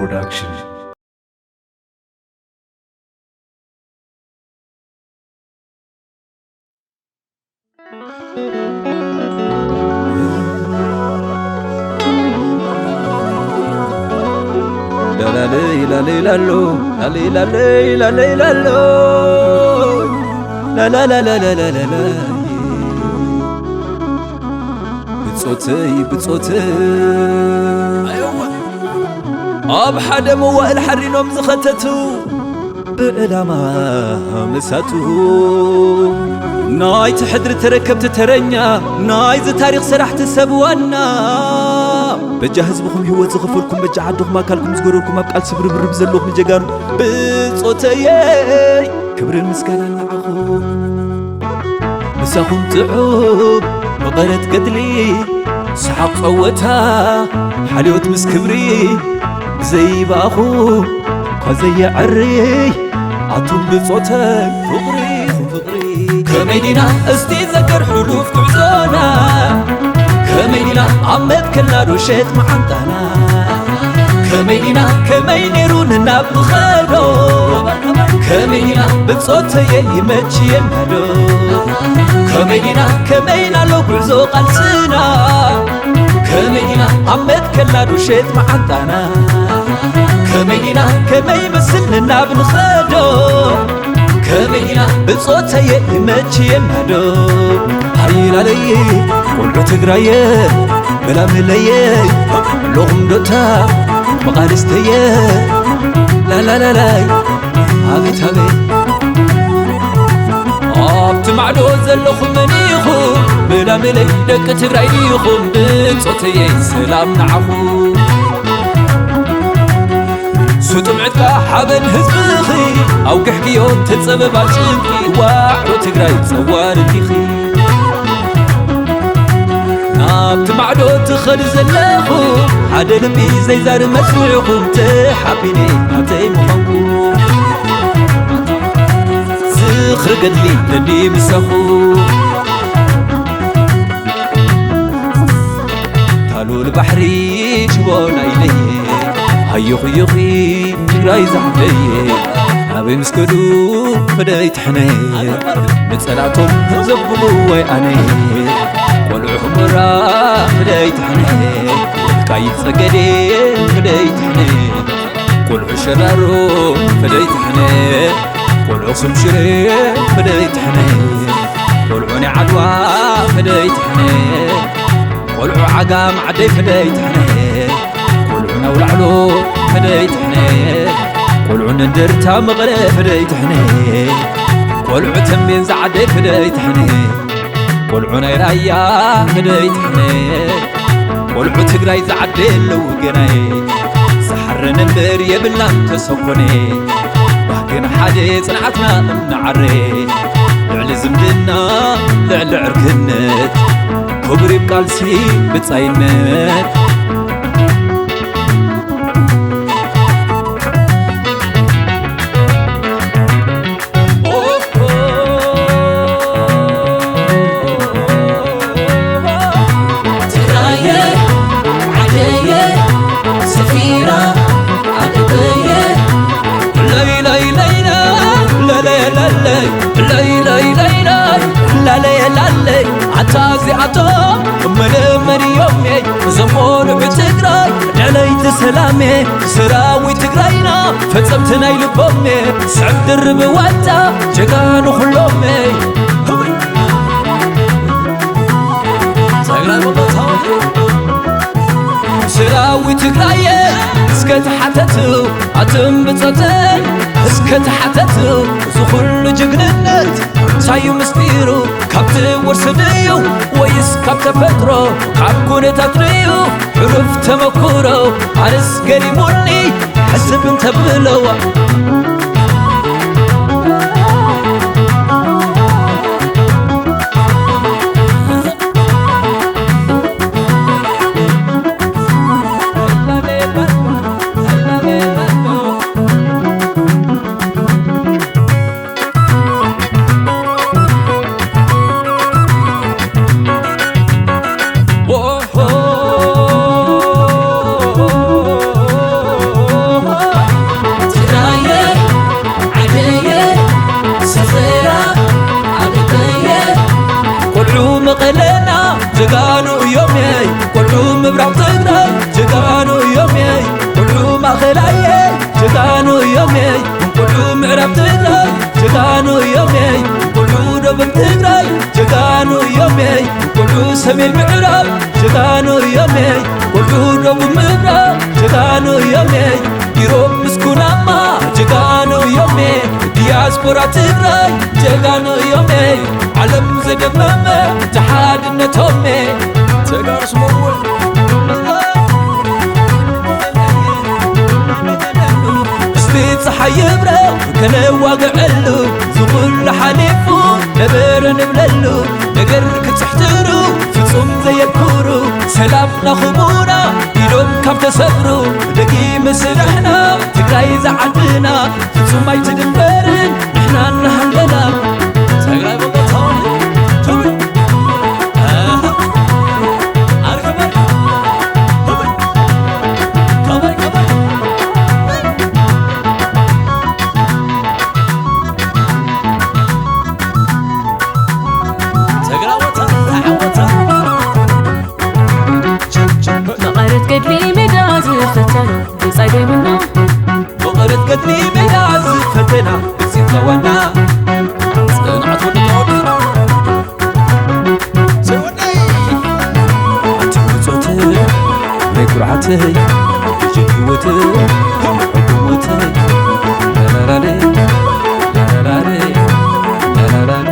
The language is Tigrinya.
Production. ላላለይ ላለይ ላሎ፣ ላለይ ላለይ ላለይ ላሎ፣ ላላላላላላላ። ብጾተይ ብጾተይ ኣብ ሓደ መዋእል ሓሪኖም ዝኸተቱ ብዕላማ መሳቱ ናይቲ ሕድሪ ተረከብቲ ተረኛ ናይዚ ታሪኽ ሰራሕቲ ሰብ ዋና በጃ ህዝብኹም ህይወት ዝኸፈልኩም በጃ ዓድኹም ኣካልኩም ዝገረርኩም ኣብ ቃልሲ ብርብርብ ዘለኹም ጀጋኑ ብጾተየይ ክብርን ምስጋናን ንዓኹም። ምሳኹም ጥዑም መቐረት ገድሊ፣ ሰሓቕ ጸወታ፣ ሓልዮት ምስ ክብሪ፣ ብዘይባኹም እኳ ዘየዐሪ፣ ኣቱም ብጾተይ ፍቕሪ፣ ፍቕሪ። ከመይ ዲና እስቲ ዘከር ሕሉፍ ጉዕዞና፣ ከመይ ዲና ኣብ መትከልና ዶ ሸጥ መዓንጣና፣ ከመይ ዲና ከመይ ነይሩ ንናብ ንኸዶ፣ ከመይ ዲና ብጾተየ ይመችየና ዶ፣ ከመይ ዲና ከመይ ናሎ ጉዕዞ ቃልስና፣ ከመይ ዲና ኣብ መትከልና ዶ ሸጥ መዓንጣና፣ ከመይ ዲና ከመይ መስል ንናብ ንኸዶ፣ ከመይ ኢና ብጾተየ ይመችየና ዶ? ሃይላለየ ቆልዑ ትግራየ በላምለየ ኣለኹም ዶታ መቓልስተየ ላላላላይ ኣቤት ኣቤት ኣብቲ ማዕዶ ዘለኹም መን ኢኹም? በላምለይ ደቂ ትግራይ ዲኹም? ብጾተየ ሰላም ንዓኹም። ስጡም ዕጥቃ ሓበን ህዝብኺ ኣውግሕክዮ ተጸበባ ጭንቂ ዋዕሮ ትግራይ ጸዋር እንዲኺ ናብቲ ማዕዶ ትኸዱ ዘለኹ ሓደ ልቢ ዘይዛር መስሚዕኹም ተሓቢነ ናተይ ምዃንኩ ዝኽሪ ገድሊ ደዲ ምሳኹ ታሉል ባሕሪ ሽቦ ናይለየ ሃዩኽዩኺ ትግራይ ዝዓበየ ናበይ ምስ ከዱ ክደይ ትሕነ ንጸላእቶም ዘብሉ ወይ ኣነ ቆልዑ ሑመራ ክደይ ትሕነ ወልቃይት ጸገዴ ክደይ ትሕነ ቆልዑ ሸራሮ ክደይ ትሕነ ቆልዑ ኣኽሱም ሽረ ክደይ ትሕነ ቆልዑ ናይ ዓድዋ ክደይ ትሕነ ቆልዑ ዓጋም ዓደይ ክደይ ትሕነ ቆልዑ ናውላዕሎ ክደይ ትሕነ ቆልዑ ንድርታ መቐለ ክደይ ትሕነ ቆልዑ ተንቤን ዝዓደይ ክደይ ትሕነ ቆልዑ ናይ ራያ ክደይ ትሕነ ቆልዑ ትግራይ ዝዓደይ ኣለዉ ገናይ ዝሓረን እምበር የብልናን ተሰኮነ ባህግን ሓደ ጽንዓትና እናዓረ ልዕሊ ዝምድና ልዕሊ ዕርክነት ክቡር ይብ ቃልሲ ብጻይነት ኣታ እዚኣቶም መለመድዮም እየ እዞም ቆልዑ ትግራይ ደለይቲ ሰላም እየ ሰራዊት ትግራይና ፈጸምቲ ናይ ልቦም እየ ስዕብ ድርብ ዋልታ ጀጋኑ ኩሎም እየ ሰራዊት ትግራየ እስከ ተሓተቱ ኣትም ብጸተይ እስከ ተሓተቱ እዚ ኩሉ ጅግንነት እንታይ እዩ ምስጢሩ ካብቲ ውርሲ ድዩ ወይስ ካብ ተፈጥሮ ካብ ኩነታት ድዩ ሕሉፍ ተመኩሮ ኣነስ ገሪሙኒ ሕስብ እንተብለዋ ቆልዑ ሰሜን ምዕራብ ጀጋኑ እዮሜ፣ ቆልዑ ደቡብ ምብራቕ ጀጋኑ እዮሜ፣ ኢሮብ ምስ ኩናማ ጀጋኑ እዮሜ፣ ዲያስፖራ ትግራይ ጀጋኑ እዮሜ፣ ዓለም ዘደመመ ተሓድነቶሜ። ተጋሩ ስምዕዎ። እስቲ ፀሓይ ይብረቕ ከነዋግዐሉ፣ ዝኹሉ ሓሊፉ ነበረ ንብለሉ፣ ነገር ክፅሕትሩ ፍፁም ዘየኩሩ፣ ሰላምና ክቡና ኢዶም ካብ ተሰብሩ፣ ደጊመ ስራሕና ትግራይ ዝዓድና፣ ፍፁም ኣይትድንበርን ንሕና እናሃለና። ትግራይ በቦታውን ትብል። ኣርክበር። ከበይ፣ ከበይ። ተግራወታ፣ ተዓወታ። መቐረት ገድሊ ሜዳ ዝፈተና ብጻይ ደይብና። መቐረት ገድሊ ሜዳ ዝፈተና ብጽይ ተዋና። ጽንዓት ወዲ ተወዲ። ሰወደይ። ኣቲ ብጾተይ፣ ናይ ኩርዓተይ፣ ልጅ ህይወተይ፣ ሕጉሞተይ። ላላላሌ፣ ላላላሌ፣ ላላላሌ።